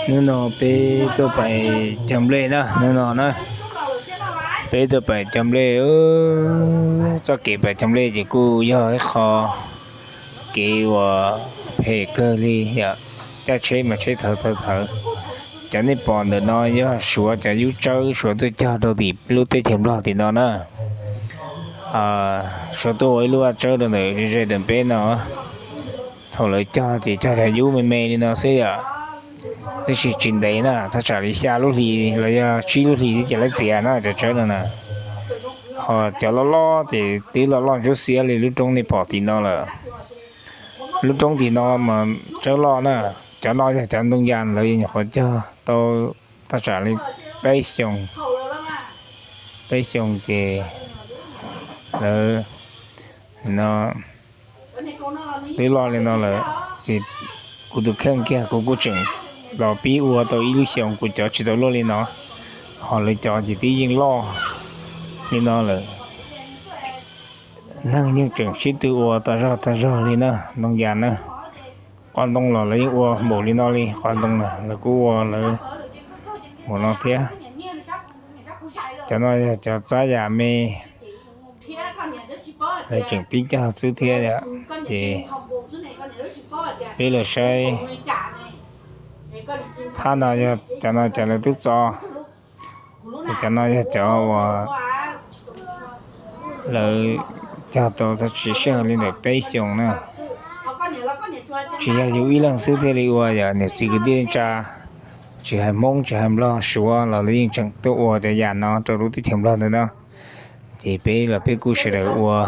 Hnub no peb tuaj pais cog nplej na, hnub no na, peb tuaj pais cog nplej. Txoj kev pais cog nplej ces kuj yog ib qho kev uas phem kawg li yom, caij tsheb mas tsheb thawv thawv thawv. Cov nej pom ntawm no yog Suav cov yub tsawb Suav tuaj cog rau tim lub teb chaws Nplog tim no na. Suav tuaj ua ib lub vaj tsawb rau ntawm ze ntawm peb no. Thaum lawv cog ces cog cov yub me me li no xwb yom, tab sis tsis ntev na, thaj tsam li xya lub hlis los yog tsib lub hlis ces lawv txiav na cov tsawb no na. Ho cov loj loj ces twb loj loj ntsuab xiab li lub roob nej pom tim no lawm. Lub roob tim no mas tsawb loj na, cov no yog cov ntoo yas lawv nyuam qhuav cog tau thaj tsam li peb xyoos, peb xyoos ces lawv no twb loj li no lawm, ces kuv tus kheej kiag kuv kuj tseem los pib ua tau ib lub xyoos, kuv cov tsis tau luaj li no, ho lawv cov ces twb yeej loj li no lawm. Neeg yeej tseem sib tw ua tas zog tas zog li na, ntoo yas na. Qos ntoo los lawv yeej ua npaum li no li, qos ntoo na lawv kuj ua lawv npaum no thiab. Cov no yog cov txab yas me, lawv tseem pib cog xwb thiab yom, ces peb los saib thab no yog cov no cov lawv twb txo, ces cov no yog cov uas lawv cog tau thaj tsam sij hawm li ntawm peb xyoos na. Tsis yog yus ib leeg xwb thiaj li ua yom, niam txiv kwv tij neej tsa, tsis hais Hmoob tsis hais Nplog Suav los lawv yeej tseem tuaj ua cov yas no rau lub teb chaws Nplog ntawm no. Ces peb los peb kuj sawv daws ua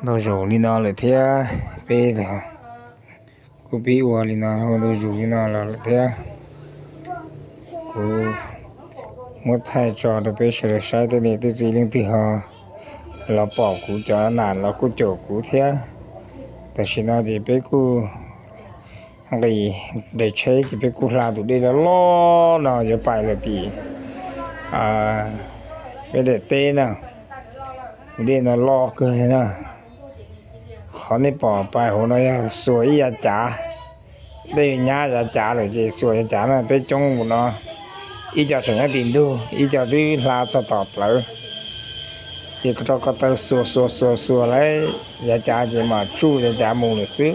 ntau zaus li no lawm thiab, peb kuj pib ua li no ua ntau zaus li no los lawm thiab. Kuv muab thaij tso rau peb sawv daws saib, tej niam tej txiv leej twg ho los pom kuv cov nam los kuj caum kuv thiab. Tam sim no ces peb kuj nqis daim tsheb ces peb kuj hla tus dej loj loj no yuav pais lawm tim peb daim teb na. Tus dej no loj kawg li na. Qhov nej pom pais hauv no yog xuas ib yav cav, dej nyab yav cav lawm ces xuas yav cav na, peb coob mus no, ib co tseem nyob tim ntug, ib co twb hla txog tom plawv. Ces rau ko taw xuas xuas xuas xuas lawm yav cav ces mam tsuj yav cav mus lawm xwb.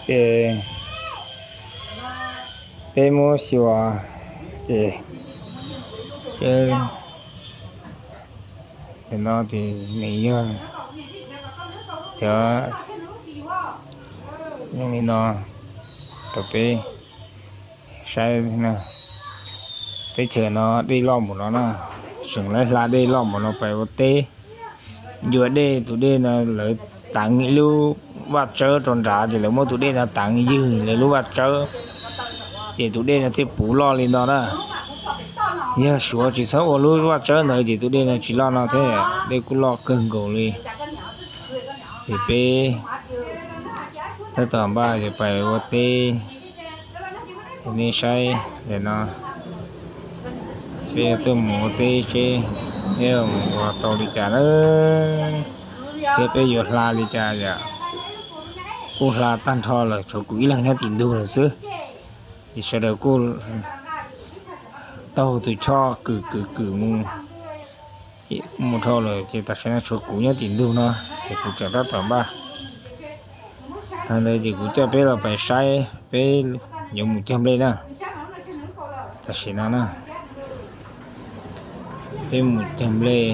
Ces peb muab xyuas ces nim no ces nws yog cov zoo li no rau peb saib. Teb chaws no dej loj npaum no na, tseem lawv hla dej loj npaum no pais ua teb. Ncua dej, tus dej no lawv teev ib lub vaj tsawb rau nrad ces lawv muab tus dej no teev ywg lawv lub vaj tsawb, ces tus dej no thiaj puv loj li no na. Yog Suav tsis txhob ua lub vaj tsawb ntawd ces tus dej no tsis loj no thiab, dej kuj loj kawg nkaus li. Ces peb tab tom npaj yuav pais ua teb, nej saib ntawm no, peb yuav tuaj mus ua teb seb peb yuav mus ua tau li cas na, thiab peb yuav hla li cas yom. Kuj hla tag nrho lawm, tshuav kuv ib leeg nyob tim ntug lawm xwb, ces sawv daws kuj taug tus choj kwm kwm kwm mus, mus dhau lawm ces tam sim no tshuav kuv nyob tim ntug no, ces kuv tseem tab tom npaj. Tag ntawd ces kuv coj peb los pais saib peb yuav mus cog nplej na. Tam sim no na, peb mus cog nplej,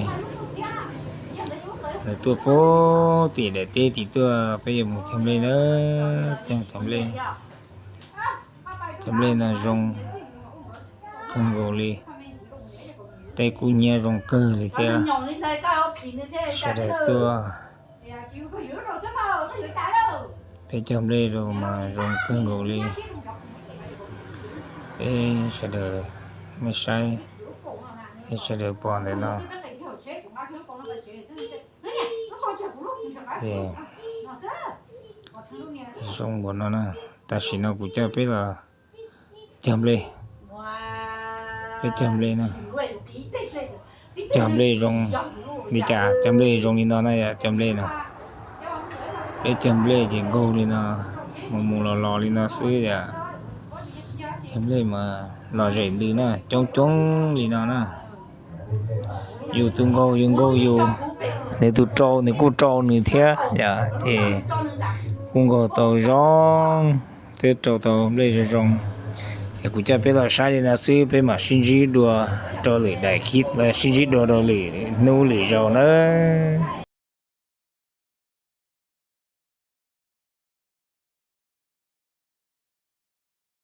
lawv tuaj puag tim daim teb tim tuaj, peb yuav mus cog nplej na. Cog nplej, cog nplej no zoo kawg nkaus li, tej kub hnyiab zoo kawg li thiab. Sawv daws tuaj, peb cog nplej rau mas zoo kawg nkaus li. Peb sawv daws, nej saib, peb sawv daws pom ntawm no, zoo npaum no na. Tam sim no kuv coj peb los cog nplej, peb cog nplej na. Cog nplej zoo li cas? Cog nplej zoo li no na yom, cog nplej na. Peb cog nplej ces nkaug li no, Mus mus los los li no xwb yom. Cov nplej mas lom zem ntws na, coob coob li no na. Yus tus nkaug yus nkaug yus, nws tus rau nws kuj rau nws thiab yom, ces kuj nkaug tau zoo, twb rau tau nplej zoo zoo. Es kuv coj peb los saib li no xwb, peb mam sib ntsib dua rau lwm daim, sib ntsib dua rau lwm hnub lwm zaus nawb.